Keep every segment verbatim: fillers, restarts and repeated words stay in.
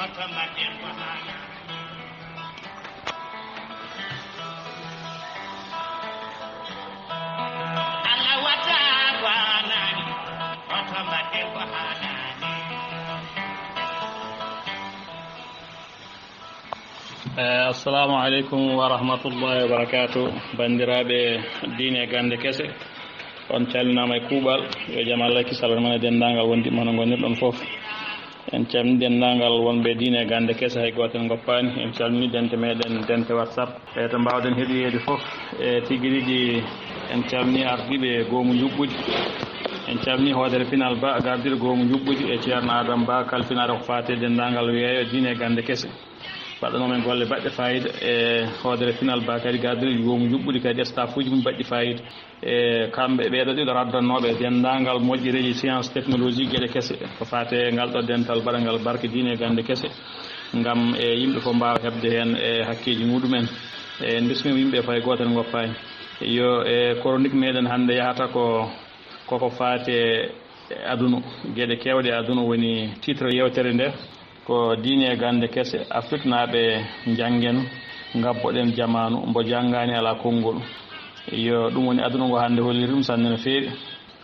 Allah wata ko hanani, oto mbaɗen ko hanani. Eh, assalamu aleykum wa rahmatullahi wa barakatuh. Banndiraaɓe diine e gannde kese, on calminaama e kuuɓal. Yo jam Allah e kisal won e denndaangal wondiiɓe hono ngonirɗon fof. En calmini denndaangal wonɓe diine e gannde kese, hay gooto en ngoppaani. En calmini dente meɗen, dente WhatsApp. E to mbaawɗen heɗoyeede fof, e tigi rigi en calmini ardiiɓe goomu njuɓɓudi. En calmini hoodere pinal ba gardiiɗo goomu njuɓɓudi e Ceerno Adama Ba, kalfinaaɗo ko faati e denndaangal weeyo diine e gannde kese. Waɗanoo men golle baɗɗe faayiida e hoodere pinal ba kadi gardiiɗo goomu njuɓɓudi kadi e staff uji mum baɗɗi faayiida. E kamɓe ɓeeɗo ɗiɗo raddannooɓe denndaangal moƴƴereeji science technologie geɗe kese ko faati e ngal ɗo dental baɗangal barke diine e gannde kese, ngam e yimɓe fof mbaawa heɓde heen e hakkeeji muɗumen. E en mbismiima yimɓe fof hay gooto en ngoppaani. Yo e chronique meɗen hannde yahata ko koko faati e aduna, geɗe keewɗe aduna woni titre yeewtere nde. Ko diine e gannde kese, Afriknaaɓe njanngen, ngabboɗen jamaanu, mbo janngaani alaa konngol. Yo ɗum woni aduna ngo hannde holliri ɗum sanne no feewi.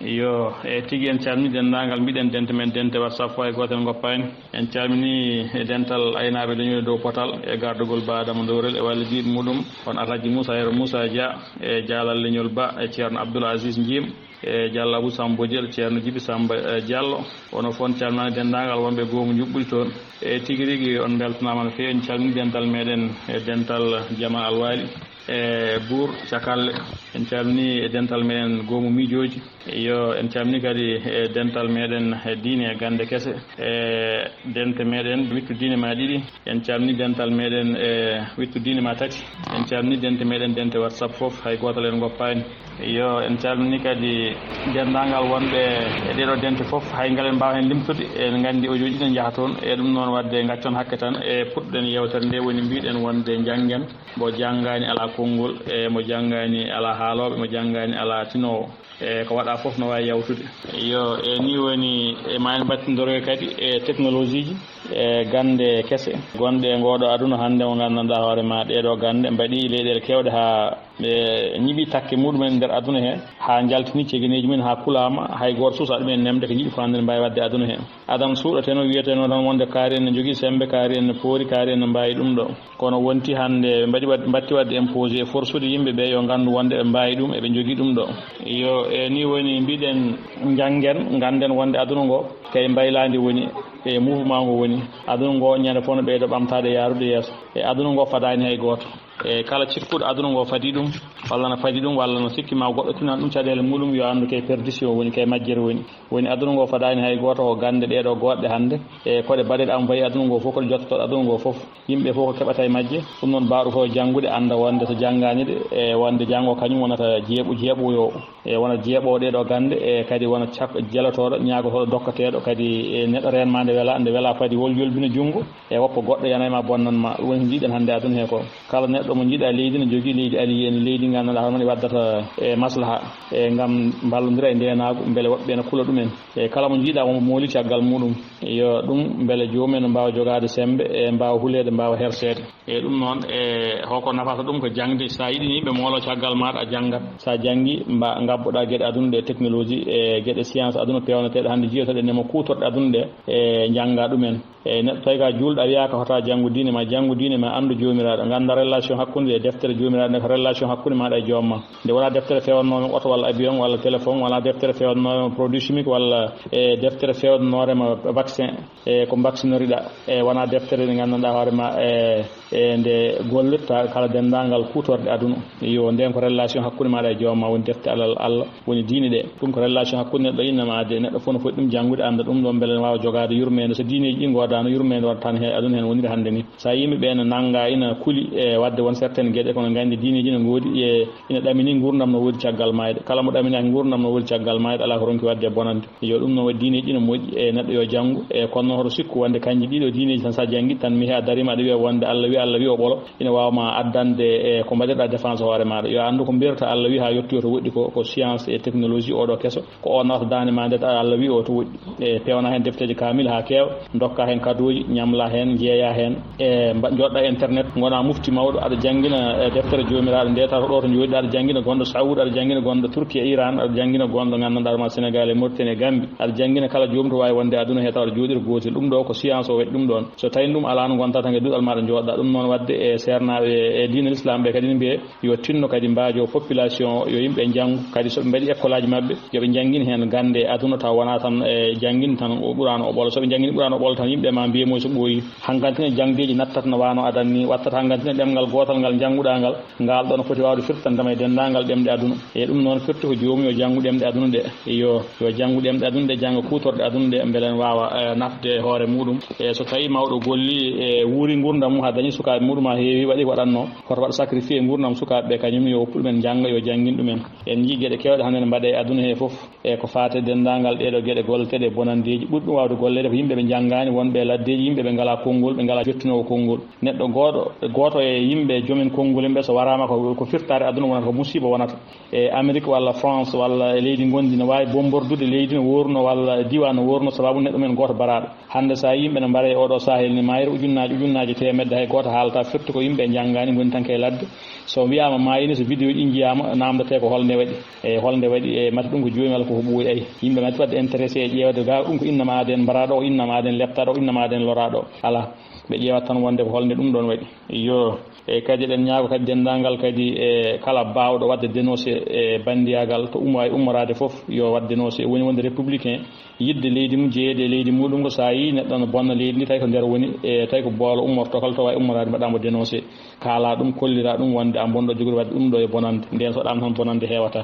Yo e tigi en calmini denndaangal mbiɗen dente men, dente WhatsApp fof hay gooto en ngoppaani. En calmini e dental aynaaɓe leñol dow potal e gardugol Ba Adama Dowrel e wallidiiɓe muɗum, on Alhaji Moussa Yero Moussa Dia e Jaalal Leñol Ba e Ceerno Abdoul Aziz Njim. E Diallo Abou Sambo Diel, Ceerno Djiby Samba, e Diallo, onon fof on calminaama denndaangal wonɓe goomu njuɓɓudi toon. E tigi rigi on mbeltanaama no feewi, en calmini dental meɗen e dental Jama Alwali e Bour Cakalle. En calmini e dental meɗen goomu miijooji. Yo en calmini kadi e dental meɗen e diine e gannde kese. E dente meɗen wittu diine ma ɗiɗi. En calmini dental meɗen e wittu diine ma tati. En calmini dente meɗen, dente WhatsApp fof, hay gootal en ngoppaani. Yo en calmini kadi denndaangal wonɓe e ɗeeɗo dente fof, hay ngal en mbaawa heen limtude. En nganndi audio ji ɗiɗi ne njaha toon. E ɗum noon waɗde ngaccon hakke tan e puɗɗen yeewtere nde, woni mbiɗen wonde njanngen, mbo janngaani alaa konngol, e mbo janngaani alaa haalooɓe, mbo janngaani alaa tinoowo. E ko waɗa fof no waawi yawtude. Yo e ni woni e ma en mbattindoroy kadi e technologie ji e gannde kese gonɗe e ngooɗo aduna hannde, mo nganndanɗaa hoore ma ɗeeɗo gannde mbaɗi leyɗeele keewɗe haa ɓe ñiɓi takke muɗumen nder aduna he, haa njaltini cegeneeji mumen haa kulaama, hay gooto suusa ɗumen nemde ko ñiɓi ko hannde ne mbaawi waɗde aduna he. Adam suuɗateno, wiyeteno tan wonde kaari en ne njogii semmbe, kaari en ne poori, kaari en ne mbaawi ɗum ɗo. Kono wonti hannde ɓe mbaɗi waɗ-, mbatti waɗde imposé e forsude yimɓe ɓe yo nganndu wonde ɓe mbaawi ɗum, eɓe njogii ɗum ɗo. Yo e ni woni mbiɗen njanngen, ngannden wonde aduna ngo kay mbaylaandi woni, e mouvement ngo woni. Aduna ngo ñande fof no ɓeydo ɓamtaade e yaarude yeeso. E aduna ngo fadaani hay gooto. E kala cikkuɗo aduna ngo fadi ɗum, walla no fadi ɗum, walla no sikki ma goɗɗo tinan ɗum caɗeele muɗum, yo anndu kay perdition woni, kay majjere woni. Woni aduna ngo fadaani hay gooto, ko gannde ɗeeɗo goɗɗe hannde. E koɗe baɗeɗe am fayi aduna ngo fof, koɗe jottotoɗe aduna ngo fof. Yimɓe fof ko keɓata e majje. Ɗum noon, mbaaɗo fof janngude, annda wonde so janngaani ɗe, e wonde janngo kañum wonata jeeɓu, jeeɓoyo, e wona jeeɓo ɗeeɗo gannde, e kadi wona cak-, jelotooɗo, ñaagotooɗo, dokkateeɗo, kadi e neɗɗo reenma nde wela, nde wela fadi wol yolbina junngo, e woppa goɗɗo yana e ma, bonnan ma. Ɗum woni ko njiiɗen hannde aduna he ko. Kala neɗɗo mo njiɗa leydi ne jogii leydi alii en, leydi nganndanɗaa hoore mum waddata e maslaha, e ngam mballondira e ndeenaagu, mbele woɓɓe ene kula ɗumen. E kala mo njiɗa wonmo mooli caggal muɗum, yo ɗum mbele joomum en mbaawa jogaade semmbe, e mbaawa huleede, mbaawa herseede. E ɗum noon, e hoko nafata ɗum ko jaŋde, so a yiɗi yimɓe moolo caggal maaɗa, a janngat. So a janngi, mba-, ngabboɗa geɗe aduna ɗe, technologie, e geɗe science aduna peewneteeɗe hannde jiyetoɗen e mo kuutorɗe aduna ɗe, e jannga ɗumen. E neɗɗo tawi ka juulɗo, a wiyaaka hoto a janngu diine ma, janngu diine ma, anndu joomiraaɗo, ngannda relation hakkunde e deftere joomiraaɗo nde, ko relation hakkunde maaɗa e joom ma. Nde wona deftere feewannoowo oto walla avion walla téléphone, wona deftere feewannoowo produit chimique walla e deftere feewanoore ma vaccin, e ko vaccinoriɗa, e wona deftere nde nganndanɗaa hoore ma, e, e nde gollirta kala denndaangal kuutorɗe aduna. Yo, nden ko relation hakkunde maaɗa e joom ma, woni defte Allah, Allah. Woni diine ɗe. Ɗum ko relation hakkunde neɗɗo innama adde e neɗɗo fof no foti ɗum janngude, annda ɗum ɗon, mbele ne waawa jogaade yurmeende. So diineeji ɗi ngoodaano, yurmeende waɗata tan he aduna heen woniri hannde ni. So a yimɓe ɓe ne nannga ina kuli e waɗde Won certaines geɗe kono nganndi diineeji ne ngoodi e ina ɗamini nguurndam no woodi caggal maayde. Kala mo ɗaminaaki nguurndam no woodi caggal maayde, alaa ko ronki waɗde e bonande. Yo ɗum noon waɗi diineeji ina moƴƴi e neɗɗo yo janngu. E kono noon hoto sikku wonde kanji ɗiɗo diineeji tan so a janngi tan mi he a dariima aɗa wiya wonde Allah wi Allah wi o ɓolo ina waawa ma addande e ko mbaɗirɗa défense hoore maaɗa. Yo a anndu ko mbirta Allah wi haa yotti o to woɗɗi ko, ko science e technologie oɗo keso. Ko o nawata daande ma nde tawa Allah wi o to woɗɗi. E peewna heen defteeji kaamil haa keewa, ndokka heen kadooji, ñamla heen, njeeya heen. E mba-, njoɗɗa internet, ngona mufti mawɗo, aɗa janngina e deftere Joomiraaɗo nde, tawa ko ɗo to njooɗiɗa, aɗa janngina gonɗo Saudi, aɗa janngina gonɗo Turki e Iran, aɗa janngina gonɗo nganndanɗaa ma Senegal e Mauritanie e Gambie. Aɗa janngina kala joom to waawi wonde aduna he tawa aɗa jooɗiri gootel. Ɗum ɗo ko science o waɗi ɗum ɗoon. So tawi ɗum alaa no ngonta tan e duɗal maaɗa njoɗɗa. Ɗum noon waɗde e seernaaɓe e diine l'islam ɓe kadi ne mbiye yo tinno kadi mbaajo population o, yo yimɓe njanngu. Kadi so ɓe mbaɗi école aji maɓɓe, yo ɓe njanngin heen gannde aduna taw wonaa tan e janngin tan o Qur'aana o ɓolo. So ɓe njanngini Qur'aana o ɓolo tan yimɓe ma mbiye moy so ɓooyi. Hankanti ne jangdeeji nattat no waano adan ni, wattat hankanti ne ɗemngal gootal ngal njannguɗaa ngal, ngal ɗo no foti waawde firtande ma e denndaangal ɗemɗe aduna. E ɗum noon firti ko joomum yo janngu ɗemɗe aduna ɗe. Yo, yo janngu ɗemɗe aduna ɗe, jannga kuutorɗe aduna ɗe, mbele en waawa, eh, nafde hoore muɗum. E so tawi mawɗo golli, e wuuri nguurndam mum haa dañi sukaaɓe muɗum haa heewi, waɗi ko waɗatnoo, hoto waɗ sacrifié nguurndam sukaaɓe ɓe, kañum yo woppu ɗumen njannga, yo janngin ɗumen. En njii geɗe keewɗe hannde ne mbaɗe e aduna he fof. E ko faati e denndaangal ɗeeɗo geɗe golleteeɗe e bonanndeeji, ɓuri ɗum waawde golleede ko yimɓe ɓe njanngaani, wonɓe e laddeeji, yimɓe ɓe ngalaa konngol, ɓe ngalaa jottinoowo konngol. Neɗɗo gooto, gooto e yimɓe joomen konngol en ɓe so waraama ko, ko firtaare aduna wonata, ko musiiba wonata. E Amérique walla France walla e leydi ngonndi no waawi bommbordude leydi no woorno walla diiwaan no woorno sababu neɗɗo men gooto baraaɗo. Hannde so a yii yimɓe no mbaree e oɗo sahel ni, maayre ujunnaaji, ujunnaaji teemedde, hay gooto haalata firti ko yimɓe njanngaani ngoni tan ko e ladde. So wiyaama maayini, so vidéo ji njiyaama, naamndetee ko holnde waɗi, e holnde waɗi, e mate ɗum ko joomum walla ko ko ɓooyi. Ay, yimɓe mate waɗde intéressé e ƴeewde gaa ɗum ko innama aden mbaraaɗo o, innama aden leptaaɗo o, innama aden loraaɗo o. Alaa, ɓe ƴeewat tan wonde ko holnde ɗum ɗoon waɗi. Iyo, e kadi eɗen ñaago kadi denndaangal kadi e kala baawɗo waɗde dénoncé e banndiyaagal to ummo e ummoraade fof yo waɗ dénoncé. Woni wonde républicain, yiɗde leydi mum, jeyeede e leydi muɗum, ko so a yii neɗɗo no bonna leydi ndi, tawi ko nder woni, e tawi ko boolo ummortoo kala to waawi ummoraade, mbaɗaa mo dénoncé, kaalaa ɗum, kollira ɗum wonde a bonɗo jogori waɗde ɗum ɗo e bonande, ndeen so ɗaam tan bonande heewata.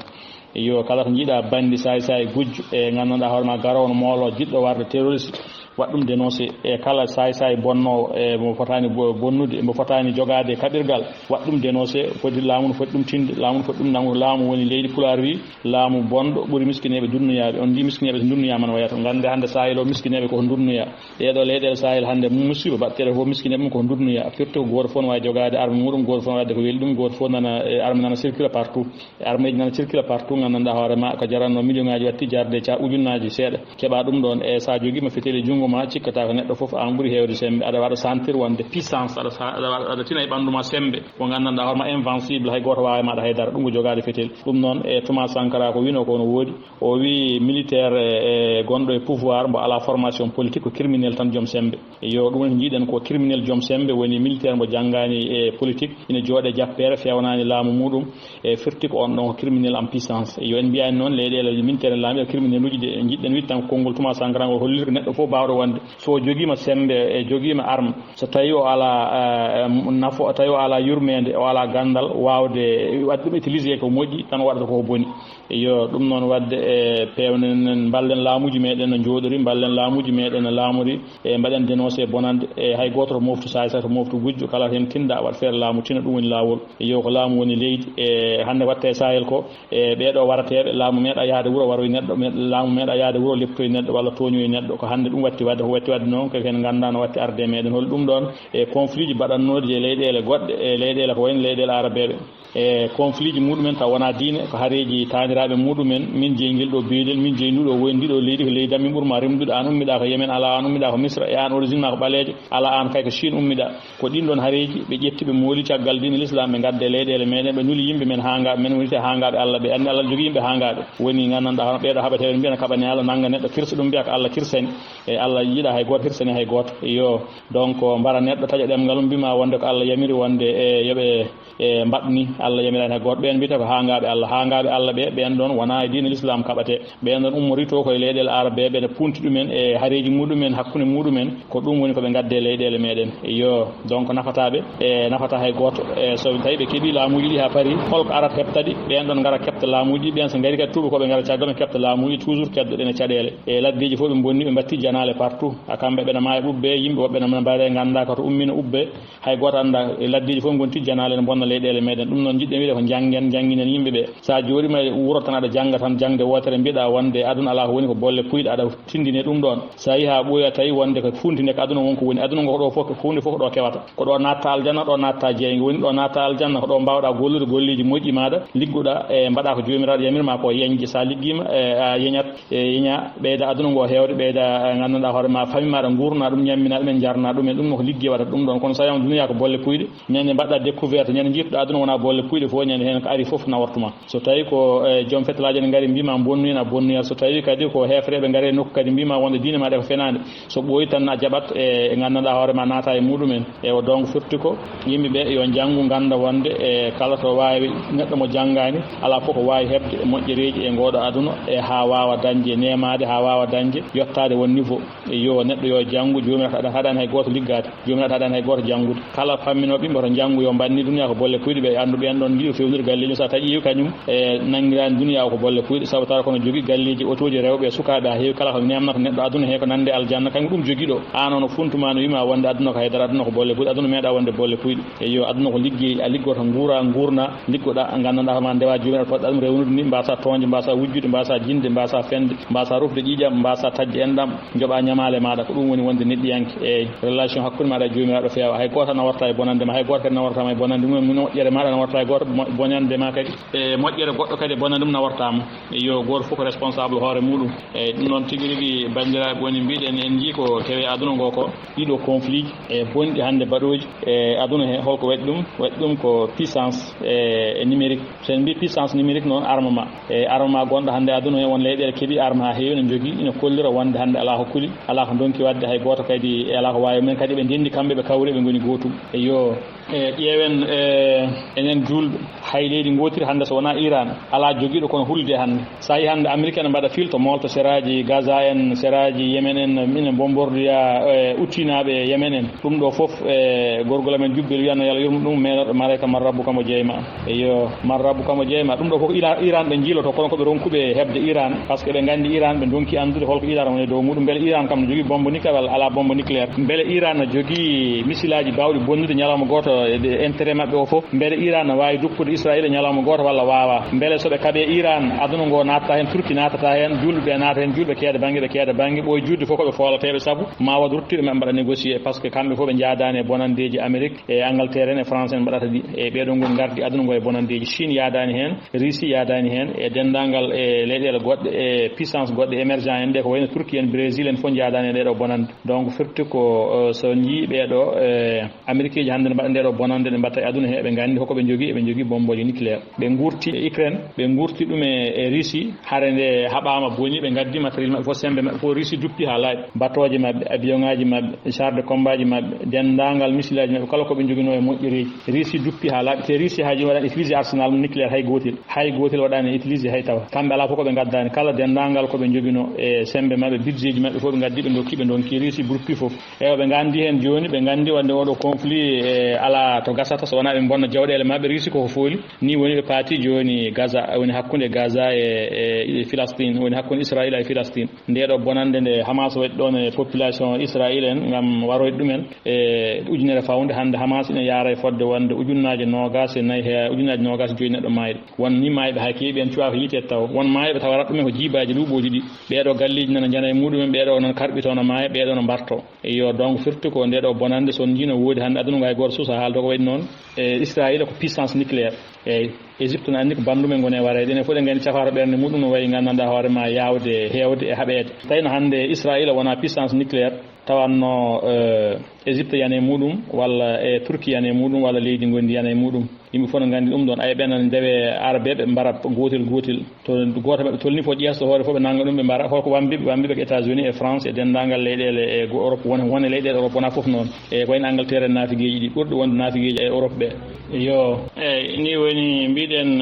Iyo, kala to njiiɗaa banndi, saay-saay, gujjo, e nganndanɗaa hoore ma garoowo no mooloo, jiɗɗo warde terroriste, waɗ ɗum dénoncé. E kala saay-saay bonnoowo, e mo fotaani bo-, bonnude, mo fotaani jogaade kaɓirgal, waɗ ɗum dénoncé. Foti laamu no foti ɗum tinde, laamu no foti ɗum nanngu. Laamu woni leydi. Pulaar wi, laamu bonɗo ɓuri miskineeɓe dunnuyaaɓe. On njii miskineeɓe so ndunnuyaama no wayata. Ngannde hannde saaheloo miskineeɓe koko ndunnuyaa. Ɗee ɗoo leyɗeele sahel hannde musiba baɗteeɗo fof miskineeɓe mum koko ndunnuyaa. Firti ko gooto fof no waawi jogaade arme muɗum, gooto fof no waɗde ko weli ɗum, gooto fof nana, e, arme nana circule partout. E armeeji nana circule partout, nganndanɗaa hoore ma ko jarannoo million ŋaaji watti jarde ca ujunnaaji seeɗa. Keɓa ɗum ɗoon, e so a jogiima fetel e junngo ma, cikkata ko neɗɗo fof aan ɓuri heewde semmbe. Aɗa waɗa sentir wonde puissance, aɗa sa-, aɗa waɗa, aɗa tina e ɓanndu ma semmbe. Ko nganndanɗaa hoore ma invincible, hay gooto waawaa e maaɗa hay dara. Ɗum ko jogaade fetel. Ɗum noon, e Thomas Sankara ko wiinoo ko no woodi. O wii militaire, e, e gonɗo e pouvoir mbo alaa formation politique ko criminel tan joom semmbe. Iyo, ɗum woni ko njiiɗen ko criminel joom semmbe woni militaire mbo janngaani e politique, ina jooɗe jappeere, feewnaani laamu muɗum, e firti ko on ɗon ko criminel en puissance. Iyo, en mbiyaani noon leyɗeele militaire en laamiiɗo criminel uji de, njiɗɗen wiide tan ko konngol Thomas Sankara ngol holliri ko neɗɗo fof baawɗo wonde so o jogiima semmbe e jogiima arme, so tawi o alaa, eh, nafo, tawi o alaa yurmeende, o alaa ganndal waawde waɗde ɗum utilisé ko moƴƴi, tan o waɗata ko boni. Iyo, ɗum noon waɗde e peewnen, mballen laamuuji meɗen no njooɗori, mballen laamuuji meɗen no laamori, e mbaɗen dénoncé bonande, e hay gooto to moftu saay saay, to moftu gujjo, kala heen tinda waɗ feere laamu tina, ɗum woni laawol. Iyo, ko laamu woni leydi, e hannde watte e Sahel ko, e ɓee ɗoo warateeɓe, laamu meeɗa yahde wuro waroy neɗɗo, me-, laamu meeɗa yahde wuro leptoy neɗɗo walla tooñoy neɗɗo, ko hannde ɗum watti waɗde, ko watti waɗde noon, ko en nganndaa no watti arde e meɗen, hol ɗum ɗoon e conflit ji baɗannooɗi e leyɗeele goɗɗe, e leyɗeele ko wayno leyɗeele arabeeɓe. E conflit ji muɗumen taw wonaa diine, ko hareeji taaniraaɓe muɗumen, min jeyi ngel ɗo beydel, min jeyi ndu ɗo woyndi ɗo leydi, ko leydi am, min ɓurma remdude, aan ummiɗaa ko Yemen, alaa aan ummiɗaa ko Misra, e aan origine ma ko ɓaleejo, alaa aan kay ko Chine ummiɗaa. Ko ɗin ɗon hareeji ɓe ƴetti, ɓe mooli caggal diine l'islam, ɓe ngadde leyɗeele meɗen, ɓe nuli yimɓe men haangaaɓe, men wonite haangaaɓe Allah ɓe, anndi Allah jogii yimɓe haangaaɓe. Woni nganndanɗaa hono ɓee ɗo haɓateeɓe mbiyana kaɓane Allah, nannga neɗɗo kirsa ɗum mbiya ko Allah kirsani, e Allah yiɗa hay gooto hirsani hay gooto. Iyo, donc mbara neɗɗo taƴa ɗemngal mum, mbima wonde ko Allah yamiri wonde, e, yoɓe e mbaɗ ni, Allah yamiraani hay gooto. Ɓeen mbiyata ko haangaaɓe Allah. Haangaaɓe Allah ɓe, ɓeen ɗoon wonaa e diine l'islam kaɓatee. Ɓeen ɗoon ummorito ko e leyɗeele arabeeɓe, ene punti ɗumen e hareeji muɗumen, hakkunde muɗumen. Ko ɗum woni ko ɓe ngadde leyɗeele meɗen. Iyo, donc nafataa ɓe, e nafataa hay gooto. E so tawi ɓe keɓii laamuuji ɗi haa parii, holko arata heɓta ɗi? Ɓeen ɗoon ngara keɓta laamuuji ɗi, ɓeen so ngari kadi tuubakooɓe ngara caggal ɓe keɓta laamuuji, toujours keddoɗen e caɗeele. E laddeeji fof ɓe mbonni, ɓe mbatti janaale. partout. A kamɓe ɓena maaya ɓubbe, yimɓe woɓɓe na mbaare ngannda ka to ummino ubbe. Hay gooto annda, e laddeeji fof ngon tijjanaale ne bonna leyɗeele meɗen. Ɗum noon njiɗɗen wiide ko njanngen, njannginen yimɓe ɓe. So a jooɗiima e wuro tan aɗa jannga tan, jaŋde wootere mbiɗa wonde aduna alaa ko woni ko bolle puyɗe aɗa tindine ɗum ɗoon. So a yii haa ɓooya tawi wonde ko funtinde ko aduna won ko woni. Aduna ngo ko ɗo fof, huunde fof ko ɗo kewata. Ko ɗo natta aljanna, ɗo natta jeynge woni, ɗo natta aljanna ko ɗo mbaawɗa gollude golleeji moƴƴi maaɗa, liggoɗa e mbaɗa ko joomiraaɗo yamirma ko yeñde. So a liggiima, e, a yeñat, e, yeña, ɓeyda aduna ngo heewde, ɓeyda, e, nganndanɗa hoore ma, fami maɗa nguurna ɗum, ñammina ɗumen, jarna ɗumen, ɗum ko ligge waɗata ɗum ɗoon. Kono so tawi on duniya ko bolle puyɗe, ñande mbaɗɗa découverte, ñande njiɗɗa aduna wona bolle puyɗe fof, ñande heen ko ari fof nawartuma. So tawi ko, e, joom fettalaaji ne ngari mbima bonnuyen a bonnuyat, so tawi kadi ko heefereɓe ngari e nokku kadi mbima wonde diine maɗa ko fenaande, so ɓooyi tan a jaɓat, e, nganndanɗa hoore ma naata e muɗumen. E o donc firti ko yimɓe ɓe yo njanngu, ngannda wonde, e, kala to waawi neɗɗo mo janngaani, alaa fof ko waawi heɓde moƴƴereeji e ngooɗo aduna, e haa waawa dañde neemaade, haa waawa dañde yottaade won niveau. E yo neɗɗo yo janngu, joomiraaɗo haɗa-, haɗaani hay gooto liggaade, joomiraaɗo haɗaani hay gooto janngude. Kala famminooɓe yimɓe to njanngu yo mbanni duniya ko bolle puyɗe, ɓe anndu ɓeen ɗoon njiɗi fewnude galleeji. So a taƴi kadi kañum, e, nanngiran duniya o ko bolle puyɗe, sabu tawa kono jogii galleeji, otooji, rewɓe e sukaaɓe haa heewi. Kala ko neemnata neɗɗo aduna he ko nande aljanna, kanko ɗum jogii ɗo. Aan ono funtuma no wiima wonde aduna ko haydara, aduna ko bolle puyɗe, aduna meeɗa wonde bolle puyɗe. E yo aduna ko liggey, a liggoto nguura, nguurna, liggoɗa, nganndanɗa ko ma ndewa joomiraaɗo, poɗɗa ɗum rewnude ni, mbasa toñde, mbasa wujjude, mbasa jinde, mbasa fende, mbasa rufde ƴiiƴam, mbasa taƴde enɗam, njoɓa ñamaale maɗa. Ko ɗum woni wonde neɗɗiyanke. Eyi, relation hakkunde maɗa e joomiraaɗo feewa. Hay gooto nawarta e bonande ma, hay gooto kadi nawarta ma e bonande mum, moƴƴere maɗa nawarta e gooto, mo-, bonande ma kadi. E moƴƴere goɗɗo kadi e bonande mum nawarta mo. E yo gooto fof ko responsable hoore muɗum. E ɗum noon tigi rigi banndiraaɓe woni mbiɗen en njii ko kewe aduna ngo ko ɗiɗo conflit e bonɗi hannde baɗooji e aduna he. Holko waɗi ɗum? Waɗi ɗum ko puissance e, e numérique. So en mbi puissance numérique noon armement. E armement gonɗo hannde aduna he won leyɗeele keɓi arme haa heewi ne njogii, ina kollira wonde hannde alaa ko kuli, alaa ko ndonki waɗde hay gooto kadi, e alaa ko waawi men kadi ɓe ndenndi kamɓe ɓe kawri ɓe ngoni gootum. E yo, e ƴeewen, e enen juulɓe, hay leydi ngootiri hannde so wonaa Iran, alaa jogiiɗo kono hulde hannde. So a yii hannde Amérique ene mbaɗa fil to molto seraaji Gaza en, seraaji Yemen en, ina mbombordiya, e, uttinaaɓe Yemen en. Ɗum ɗo fof, e, gorgol amen Jubbel wiyanno yo Allah yurmo ɗum, meeɗoɗo Marayka man rabbu kamo jeyma. Eyo, man rabbu kamo jeyma. Ɗum ɗo fof ila-, Iran ɓe njiiloto, kono ko ɓe ronkuɓe heɓde Iran, parce que ɓe nganndi Iran, ɓe ndonki anndude holko Iran woni e dow muɗum. Mbele Iran kam no jogii bombe nucléaire walla alaa bombe nucléaire? Mbele Iran no jogii misilaaji baawɗi bonnude ñalawma gooto e, e intérêt maɓɓe o fof? Mbele Iran no waawi duppude Israayiila ñalawma gooto walla waawaa? Mbele so ɓe kaɓee Iran, aduna ngo naattata heen, Turki naattata heen, juulɓe ɓe naata heen, juulɓe keeda bannge, ɓe keeda bannge, ɓooy juutde fof ko ɓe foolateeɓe, sabu ma waɗ ruttiiɓe maɓɓe mbaɗa négocier, parce que kamɓe fof ɓe njaadaani e bonanndeeji Amérique e Angleterre en e France en mbaɗata ɗi, e ɓeeɗo ngoni ngardi aduna ngo e bonanndeeji. Chine yaadaani heen, Russie yaadaani heen, e denndaangal e leyɗeele goɗɗe, e puissance goɗɗe émergent en ɗe, ko wayno Turki en, Brésil en, fof njaadaani e ɗee ɗo bonannde. Donc firti ko, euh, so njii ɓeeɗo, euh, Amerikeeji hannde ne mbaɗa ndee ɗo bonannde, ɗe mbatta e aduna he, ɓe nganndi hoko ɓe njogii, eɓe njogii bombooje nucléaire. Ɓe nguurti e Ukraine, ɓe nguurti ɗum e, e Russie, hare nde haɓaama boni, ɓe ngaddi matériel maɓɓe fof, sembe maɓɓe fof, Russie duppi haa laaɓi. Batooje maɓɓe, avion ŋaaji maɓɓe, char de combat ji maɓɓe, denndaangal misilaaji maɓɓe, kala ko ɓe njoginoo e moƴƴereeji. Russie duppi haa laaɓi, te Russie haa jooni waɗaani utilisé arsenal mum nucléaire hay gootel. Hay gootel waɗaani utilisé hay tawa. Kamɓe alaa fof ko ɓe ngaddaani, kala denndaangal ko ɓe njoginoo e sembe maɓɓe, budget ji maɓɓe fof ɓe ngaddi, ɓe ndokki, ɓe ndonki Russie duppi fof. Ewa, ɓe nganndi heen jooni, ɓe nganndi wonde oɗo conflit, e, alaa to gasata so wonaa ɓe mbonna jawɗeele maɓɓe. Russie koko fooli, ni woni ɓe paati jooni Gaza, woni hakkunde Gaza e, e, e Filastin, woni hakkunde Israayiila e Filastin. Nde ɗo bonannde nde Hamas waɗi ɗoon e population Israayiila en ngam waroyde ɗumen e ujunere fawnde, hannde Hamas ina yaara e fodde wonde ujunnaaje noogaas e nayi, he ujunnaaje noogaas e joyi neɗɗo maayɓe. Won ni maayɓe hay keeɓi en cuwaa ko yiiteede taw. Won maayɓe tawa raɗɗumen ko jiibaaji luuɓooji ɗiɗi. Ɓeeɗo galleeji nana njana e muɗumen, ɓeeɗo noon karɓitoo no maaya, ɓeeɗo no mbartoo. Iyo, donc firti ko nde ɗo bonannde, so on njiino woodi hannde aduna ngo hay gooto suusa haalde ko waɗi noon. E Israayiila ko puissance nucléaire. Eyi, Égypte no anndi ko banndum en ngoni e wareede. Enen fof ɗen nganndi cafaaro ɓernde muɗum no wayi nganndanɗaa hoore ma yaawde, heewde e haɓeede. Tawi no hannde Israayiila wonaa puissance nucléaire, tawanno, eh, Égypte yana e muɗum, walla e Turki yana e muɗum, walla leydi ngondi yana e muɗum. Yimɓe fof no nganndi ɗum ɗoon. Ay, ɓen nana ndewe Arabeeɓe, mbara gootel gootel. To gooto maɓɓe tolni fof, ƴeeso hoore fof, ɓe nannga ɗum, ɓe mbara. Holko wambiɓe? Wambiɓe ko États-Unis e France e denndaangal leyɗeele e go-, Europe, won, won e leyɗeele Europe wonaa fof noon. E ko wayno Angleterre en naatigeeji ɗi ɓurɗo wonde naatigeeji e Europe ɓe. Yo, eyi, ni woni mbiɗen,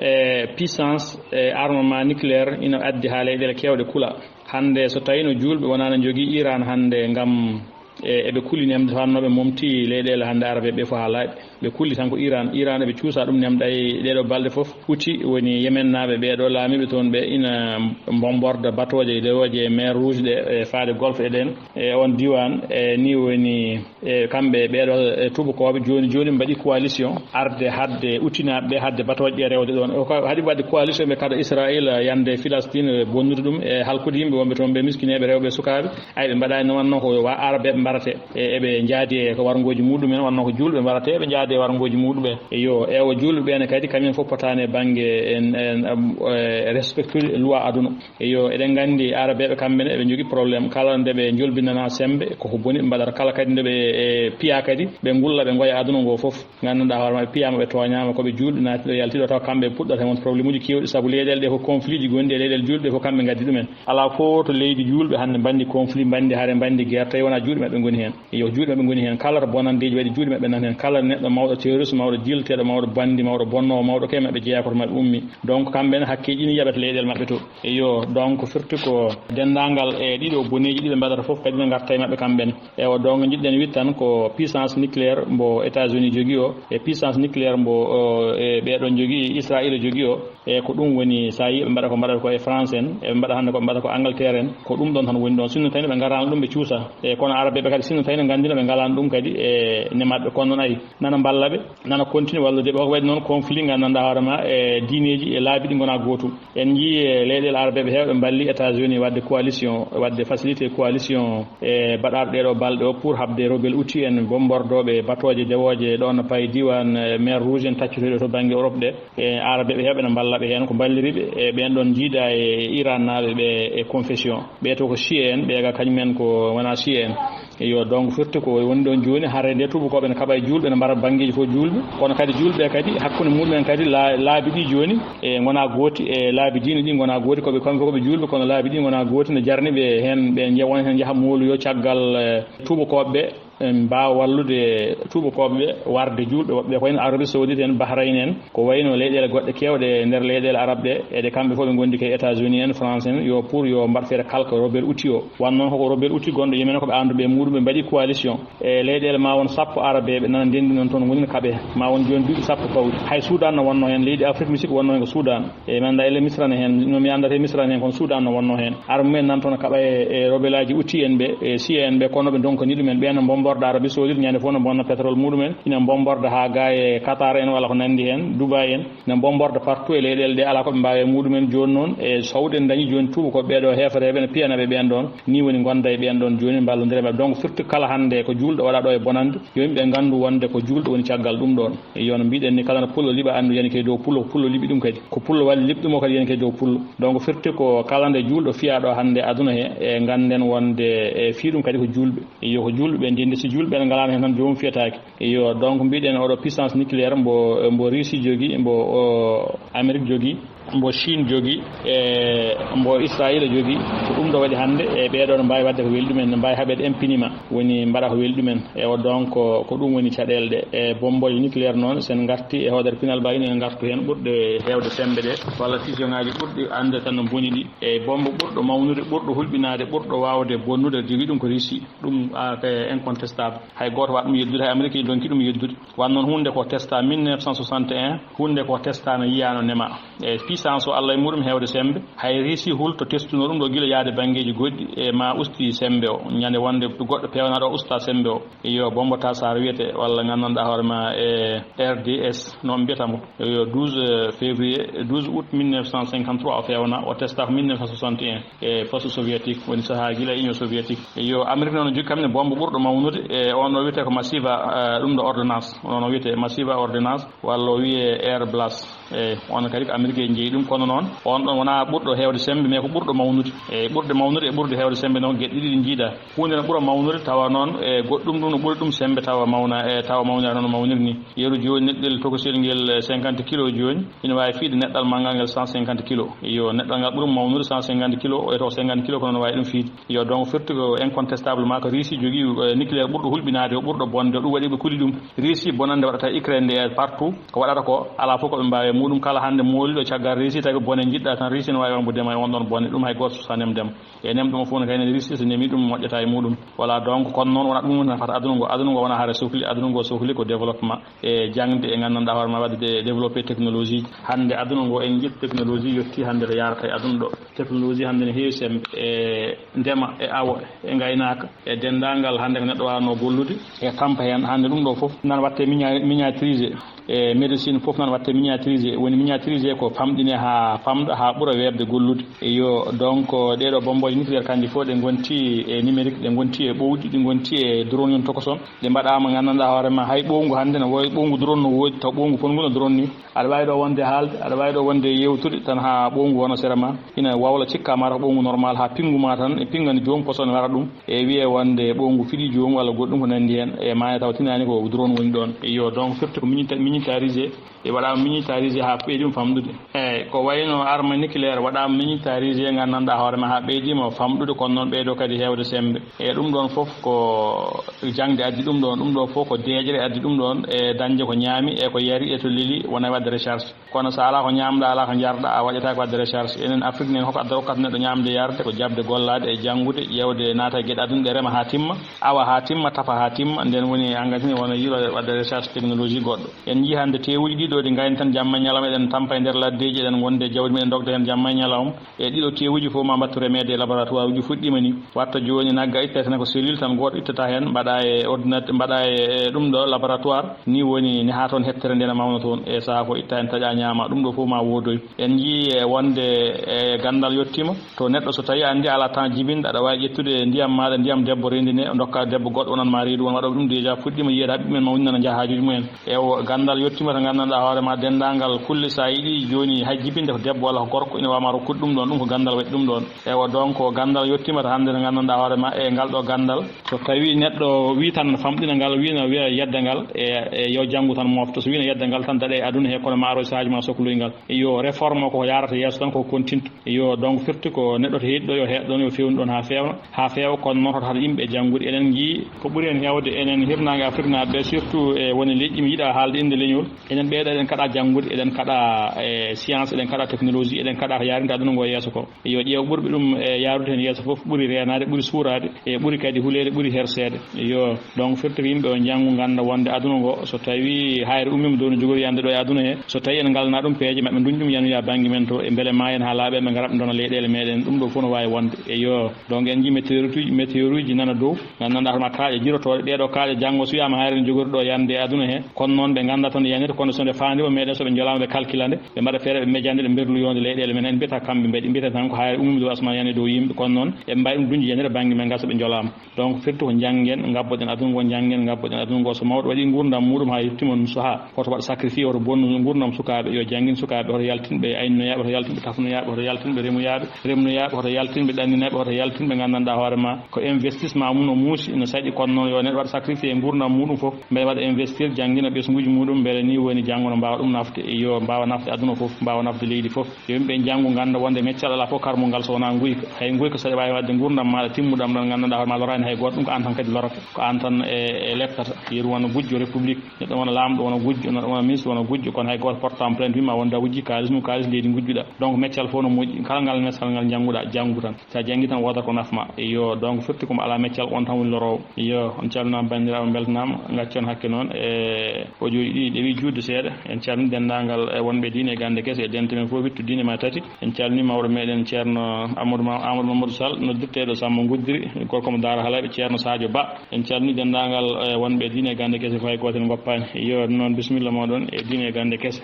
e puissance e armement nucléaire ina addi haa leyɗeele keewɗe kula. Hannde so tawino juulɓe wonaa no njogii Iran hannde ngam E, eɓe kulli nemde fannooɓe momti leyɗeele hannde arabe ɓe fof haa laaɓi. Ɓe kulli tan ko Iran. Iran eɓe cuusa ɗum nemda e ɗeeɗo balɗe fof. Huti woni Yemen naaɓe ɓeeɗo laamiiɓe toon ɓe ina mbomborda batooje e dewooje e mer Rouge ɗe e faade Golfe e ɗen e on diwan. E ni woni e kamɓe ɓeeɗo e tubakooɓe jooni jooni mbaɗi coalition arde hadde utinaaɓe ɓe hadde batooje ɗe rewde ɗoon. O ka-, haɗi waɗde coalition ɓe kada Israël yande Filastin bonnude ɗum e halkude yimɓe wonɓe toon ɓe miskineeɓe rewɓe e sukaaɓe. Ay, ɓe mbaɗaani no wannoo ko wa Arabeeɓe mbaratee. E, eɓe njaadi e ko warngooji muɗumen, wannoo ko juulɓe mbaratee, eɓe njaadi e warngooji muɗumen. Eyo, ewo juulɓe ɓeene kadi, kañum fof potaani e bannge en, en, am, e, respectude loi aduna. Eyo, eɗen nganndi Arabeeɓe kamɓe ne, eɓe njogii problème. Kala nde ɓe njolbinanaa semmbe, koko boni ɓe mbaɗata. Kala kadi nde ɓe, e, piya kadi, ɓe ngulla, ɓe ngoya aduna ngoo fof. Nganndanɗaa hoore maɓɓe, piyaama ɓe tooñaama, ko ɓe juulɓe naati ɗo, yalti ɗo, taw kamɓe puɗɗata e won problème uji keewɗi, sabu leyɗeele ɗe ko conflit ji ngonndi e leyɗeele juulɓe ɗe fof kamɓe ngaddi ɗumen. Alaa fof to leydi juulɓe hannde mbanndi conflit, mbanndi hare, mbanndi guerre, tawi wonaa juulɓe maɓɓe ngoni heen. Yo juulɓe maɓɓe ngoni heen. Kala to bonanndeeji waɗi, juulɓe maɓɓe nan heen. Kala neɗɗo mawɗo terroriste, mawɗo jilteeɗo, mawɗo bandi, mawɗo bonnoowo, mawɗo kee maɓɓe jeyaa koto maɓɓe ummi. Donc kamɓe ne hakkeeji ne yaɓata leyɗeele maɓɓe to. Eyo, donc firti ko denndaangal e ɗiɗo boneeji ɗi ɓe mbaɗata fof kadi ne ngarta e maɓɓe kamɓe ne. Ewa, donc njiɗɗen wiide tan ko puissance nucléaire mbo États-Unis jogii o, e puissance nucléaire mbo, o, e ɓeeɗon jogii, Israayiila jogii o, e ko ɗum woni, so a yii ɓe mbaɗa ko mbaɗata ko e France en, eɓe mbaɗa hannde ko ɓe mbaɗata ko Angleterre en, ko ɗum ɗon tan woni ɗon. Sinno tawi ɓe ngaraano ɗum ɓe cuusa, e kono Arabeeɓe kadi sinno tawi ne nganndino ɓe ngalaano ɗum kadi e ne maɓɓe, kono noon ayi, nana mballa ɓe, nana continue wallude ɓe. Ko waɗi noon conflit nganndanɗaa hoore ma e diineeji e laabi ɗi ngonaa gootum. En njii e leyɗeele Arabeeɓe heewɓe mballi États-Unis waɗde coalition, waɗde facilité coalition e baɗaaɗo ɗeeɗo balɗe o pour haɓde rebelle houthi en, bombordooɓe batooje dewooje ɗoon no payi diiwaan, e, mer Rouge en taccotooɗo to bannge Europe ɗe. E, Arabeeɓe heewɓe ne mballa ɓe heen, ko mballiri ɓe, e, ɓeen ɗoon njiida e Iran naaɓe ɓe e confession. Ɓe to ko Shia en, ɓe ga kañum en ko wonaa Shia en. Eyo, donc firti ko woni ɗoon jooni, hare nde tubakooɓe ne kaɓa e juulɓe, ne mbara banngeeji fof juulɓe, kono kadi juulɓe kadi hakkunde mumen kadi la-, laabi ɗi jooni e ngonaa gooti, e laabi diine ɗi ngonaa gooti, ko ɓe kamɓe fof ko ɓe juulɓe, kono laabi ɗi ngonaa gooti, ne jarni ɓe heen, ɓe nje-, won heen njaha mooluyo caggal, e, tubakooɓe ɓe, en mbaawa wallude tubakooɓe ɓe warde juulɓe, woɓɓe ko wayno Arabie Saoudite en, Bahrain en, ko wayno leyɗeele goɗɗe keewɗe e nder leyɗeele Arab ɗe, eɗe kamɓe fof ɓe ngondi ko e États-Unis en, France en, yo pour yo mbaɗ feere kalka rebelle houthi o. Wano noon koko rebelle houthi gonɗo Yemen ko ɓe andu ɓe muɗum ɓe mbaɗi coalition. E leyɗeele ma won sappo Arabeeɓe nana ndenndi noon toon ngoni no kaɓe. Ma won jooni duuɓi sappo pawɗi. Hay Sudan no wonno heen, leydi Afrique mi sikki wonno heen ko Sudan. E mi annda ele Misra ne heen, no mi anndata e Misra ne heen kono Sudan no wonno heen. Arme mumen nan toon kaɓa e, e rebelaaji houthi en ɓe, e Shia en ɓe, kono ɓe ndonkani ɗumen. Ɓeen no mbomborda Arabie Saoudite, ñande fof no mbonna pétrole muɗumen, ina mbomborda haa ga e Qatar en walla ko nanndi heen, Dubai en. Ne mbomborda partout e leyɗeele ɗe alaa ko ɓe mbaawi e muɗumen. Jooni noon, e sawɗen dañi jooni tuuba ko ɓeeɗo heefereeɓe ne piyana ɓe ɓeen ɗoon. Nii woni ngonda e ɓeen ɗoon jooni, mballondira e maɓɓe. Donc firti kala hannde ko juulɗo waɗa ɗo e bonannde, yo yimɓe nganndu wonde ko juulɗo woni caggal ɗum ɗoon. E yo no mbiɗen ni, kala no pullo liɓa anndu yani kay dow pullo, ko pullo liɓi ɗum kadi. Ko pullo walli liɓɗumo kadi yani kay dow pullo. Donc firti ko kala nde juulɗo fiya ɗo hannde aduna he, e ngannden wonde e fii ɗum kadi ko juulɓe. Yo ko juulɓe ɓe ndenndi, si juulɓe ɓe ngalaano heen tan joomum fiyataake. Iyo, donc mbiɗen oɗo puissance nucléaire mbo, mbo Russie jogi, mbo, o, Amérique jogi, mbo Chine jogi, e mbo Israël jogi. Ko ɗum ɗo waɗi hannde e ɓeeɗo no mbaawi waɗde ko weli ɗumen, no mbaawi haɓede impuniment. Woni mbaɗa ko weli ɗumen. E o donc ko, ko ɗum woni caɗeele ɗe. E bomboje nucléaire noon, sen ngarti e hoodere pinal ba ina ngartu heen ɓurɗe heewde sembe ɗe, walla fusion ŋaaji ɓurɗi annde tan no mboni ɗi. E bombo ɓurɗo mawnude, ɓurɗo hulɓinaade, ɓurɗo waawde bonnude, jogi ɗum ko Russie. Ɗum, ah, c'est incontestable. Hay gooto waɗa ɗum yeddude, hay Amérique donki ɗum yeddude. Wan noon huunde ko testa mille neuf cent soixante et un, huunde ko testa no yiyaano nema. E puissance o Allah e muɗum heewde sembe, hay Russie hul to testuno ɗum ɗo gila yaade banngeeji goɗɗi e ma usti sembe o. Ñande wonde goɗɗo peewnaɗo o usta sembe o. Iyo, Bombo Tassar wiyete, walla nganndanɗaa hoore ma e R D S, no mbiyata mo. Yo douze février, douze août mille neuf cent cinquante-trois o fewna, o testa ko mille neuf cent soixante et un e poste soviétique, woni sahaa gila Union soviétique. Yo Amérique noon jogii kam ne bombo ɓurɗo mawnude, e on o wiyete ko Masiva, eh, ɗum ɗo ordonnance, on o wiyete Masiva ordonnance, walla o wiye Air Blast. E on kadi ko Amérique en jeyi ɗum, kono noon on ɗon wonaa ɓurɗo heewde sembe, mais ko ɓurɗo mawnude. E ɓurde mawnude e ɓurde heewde sembe noon, geɗe ɗiɗi ɗi njiida. Huunde no ɓura mawnude tawa noon, e goɗɗum ɗum no ɓuri ɗum sembe tawa mawna, e tawa mawnira noon no mawniri ni. Yeru jooni neɗɗel tokosel ngel cinquante kilo jooni, ina waawi fiide neɗɗal manngal ngal cent cinquante kilo. Iyo, neɗɗal ngal ɓuri mawnude cent cinquante kilo, o wiyata ko cinquante kilo, kono no waawi ɗum fiide. Iyo, donc firti ko incontestablement ko Russie jogii, eh, nucléaire ɓurɗo hulɓinaade, o ɓurɗo bonde, o ɗum waɗi ɓe kuli ɗum. Russie bonande waɗata Ukraine nde e partout, ko waɗata ko, alaa fof ko ɓe mbaawi e muɗum, kala hannde mooliɗo caggal Riisi tawi ko bone njiɗɗa tan, Riisi no waawi wambude ma e on ɗon bone, ɗum hay gooto suusaa nem dem. E nem ɗum fof no kayne Riisi so nemi ɗum moƴƴata e muɗum. Voilà, donc kono noon wona ɗum nafata aduna ngo, aduna ngo wona hare sokli, aduna ngo sokli ko développement e jangde e nganndanɗaa hoore ma wadde développé technologie. Hannde aduna ngo en njiɗ technologie yotti hannde to yarata e aduna ɗo. Technologie hannde ne heewi sembe e ndema e awo e ngaynaaka e denndaangal hannde ko neɗɗo waawno gollude e tampa heen. Hannde ɗum ɗo fof nan watte minia- miniaturisé e médecine fof nan watte miniaturisé. Woni miniaturisé ko famɗine haa famɗa, haa ɓura weeɓde gollude. Iyo, donc ɗeɗo bomboje nucléaire kanji fof ɗe ngonti e numérique, ɗe ngonti e ɓowdi, ɗi ngonti e drone yon tokoson. Ɗe mbaɗama nganndanɗaa hoore ma hay ɓowngu hannde no woodi, ɓowngu drone no woodi, taw ɓowngu ponngu no drone ni. Aɗa waawi ɗo wonde haalde, aɗa waawi ɗo wonde yewtude tan haa ɓowngu wona sera ma. Ina wawla cikka mata ko ɓowngu normal haa pinngu ma tan, e pinngani joom poson wara ɗum. E wiye wonde ɓowngu fiɗi joom walla goɗɗum ko nanndi heen. E maaya taw tinaani ko drone woni ɗon. Iyo, donc firti ko minita- militarisé. E waɗama militarisé haa ɓeydi ɗum famɗude. Eyi, ko wayno arme nucléaire waɗama militarisé nganndanɗaa hoore ma haa ɓeydima famɗude, kono noon ɓeydo kadi heewde sembe. E ɗum ɗon fof ko jangde addi ɗum ɗon, ɗum ɗo fof ko deeƴre addi ɗum ɗon, e dañde ko ñaami e ko yari e to leli wona e wadde recherche. Kono so alaa ko ñaamɗa, alaa ko njarɗa, a waɗata ko wadde recherche. Enen Afrique nen hoko adda rokkata neɗɗo ñaamde yarde, ko jaɓde gollaade e janngude, ƴeewde naata e geɗe aduna ɗe rema haa timma, awa haa timma, tafa haa timma, nden woni engagé wona yiɗo wadde recherche technologie goɗɗo. En njii hannde teewuji ɗiɗo ɗi ngayni tan jamma e ñalawma eɗen tampa e nder laddeeji, eɗen ngonde e jawdi meɗen ndogda heen jamma e ñalawma. E ɗiɗo teewuji fof ma mbattu remeede e laboratoire uji fuɗɗiima ni. Watta jooni nagga ittata tan ko cellule tan gooto ittata heen mbaɗa e ordinateur, mbaɗa e ɗum ɗo laboratoire. Ni woni ne haa toon hettere nde ne mawna toon. E sahaa ko itta heen taƴa ñaama. Ɗum ɗo fof ma woodoy. En njii e wonde e ganndal yettiima. To neɗɗo so tawi anndi ala temps jibinde aɗa waawi ƴettude ndiyam maɗa, ndiyam debbo rendi ne, ndokka debbo goɗɗo wonan ma reedu won waɗa ɗum déjà fuɗɗiima yiyeede haa ɓiɓɓe men mawni nana njaha haajuji mumen. Ewo ganndal yettiima to nganndanɗaa hoore ma denndaangal kulle sa yiɗi jooni hay jibinde ko debbo walla ko gorko ina wawma rokkude ɗum ɗon, ɗum ko ganndal waɗi ɗum ɗon. Ewo donc ganndal yettiima to hannde to nganndanɗaa hoore ma e ngal ɗo ganndal. So tawi neɗɗo wi tan no famɗina ngal, wi no wiya yedda ngal e, e yo janngu tan mofta. So wi no yedda ngal tan daɗe e aduna he kono ma aro sahaji ma sokloy ngal. Yo réforme o ko yarata yeeso tan ko continue. Yo donc firti ko neɗɗo to heedi ɗo yo heeɗ ɗon yo fewnu ɗon haa feewna, haa feewa kono noon hoto hata yimɓe janngude. Eɗen njii ko ɓuri heen heewde enen hirnaange Afrique naaɓe ɓe surtout e woni leƴƴi mi yiɗa haalde innde leñol. Enen ɓeeɗo eɗen kaɗa janngude, eɗen kaɗa e science, eɗen kaɗa technologie, eɗen kaɗa ko yarinta aduna ngo yeeso ko. Yo ƴeew ɓurɓe ɗum e yaarude heen yeeso fof ɓuri reenaade, ɓuri suuraade e ɓuri kadi huleede, ɓuri herseede. Yo donc firti ko yimɓe o njanngu ngannda wonde aduna ngo so tawi hayre ummiima dow no jogori yande ɗo e aduna he, so tawi en ngalna ɗum peeje maɓɓe nduñ ɗum yanoya bannge men to e mbele ma en haa laaɓe ɓe ngara ɓe ndona leyɗeele meɗen, ɗum ɗo fof no waawi wonde. E yo donc en njii météorituji, météoruji nana dow nganndanɗaa hoto ma kaaƴe jirotooɗe, ɗeɗo kaaƴe janngo so wiyaama hayre no jogori ɗo yande e aduna he, kono noon ɓe ngannda toon yanirta, kono so nde faandiima meɗen so ɓe njolaama ɓe calkila nde, ɓe mbaɗa feere ɓe mejande ɓe mberlu yonde leyɗeele men en mbiyata kamɓe mbeɗi mbiyata tan ko hayre ummiima dow asman yani dow yimɓe, kono noon eɓe mbawi ɗum duñde yanira bannge men ngal so ɓe njolaama. Donc firti ko njanngen ngabboɗen aduna ngo, njanngen ngabboɗen aduna ngo. So mawɗo waɗi nguurndam muɗum haa yettima ɗum sahaa, hoto waɗ sacrifice, hoto bonnu nguurndam sukaaɓe, yo janngin sukaaɓe, hoto yaltin ɓe aynoyaaɓe, hoto yaltin ɓe tafnoyaaɓe, hoto yaltin ɓe remoyaaɓe, remnoyaaɓe, hoto yaltin ɓe ɗanninaaɓe, hoto yaltin ɓe nganndanɗaa hoore ma ko investissement mum no muusi, no saɗi, kono noon yo neɗɗo waɗ sacrifice e nguurndam muɗum fof, mbele waɗa investir, janngina ɓesnguuji muɗum, mbele ni woni janngo no mbaawa ɗum nafde, yo mbaawa nafde aduna fof, mbaawa nafde leydi fof. Yo yimɓe njanngu, ngannda wonde meccal alaa fof karmungal so wonaa nguyka. Hay nguyka so aɗa waawi waɗde nguurndam maaɗa timmuɗam ɗon, nganndanɗaa hoore ma loraani hay gooto, ɗum ko aan tan kadi lorata. Ko aan tan e, e lettata. Yeru wona gujjo république, neɗɗo wona laamɗo, wona gujjo, neɗɗo wona ministre, wona gujjo, kono hay gooto portaama plainte wiima wonde a wujji kaalis mum, kaalis leydi ngujjuɗaa. Donc meccal fof no moƴƴi. Kala ngal meccal ngal njannguɗaa, janngu tan. So a janngii tan woodata ko nafma. Iyo, donc firti ko mo alaa meccal, on tan woni loroowo. Iyo, on calminaama banndiraaɓe, mbeltanaama, ngaccon hakke noon e audio ji ɗi ɗewi juutde seeɗa. En calmini denndaangal e wonɓe diine e gannde kese e dente men fof, wittu diine ma tati. En calmini mawɗo meɗen Ceerno Amadou Ma-, Amadou Mamadou Sall, noddirteeɗo Sammo Guddiri, gorko mo Daara Halayɓe, Ceerno Sadio Ba. En calmini denndaangal e wonɓe diine e gannde kese fof, hay gooto en ngoppaani. Iyo, noon bisimilla mooɗon e diine e gannde kese.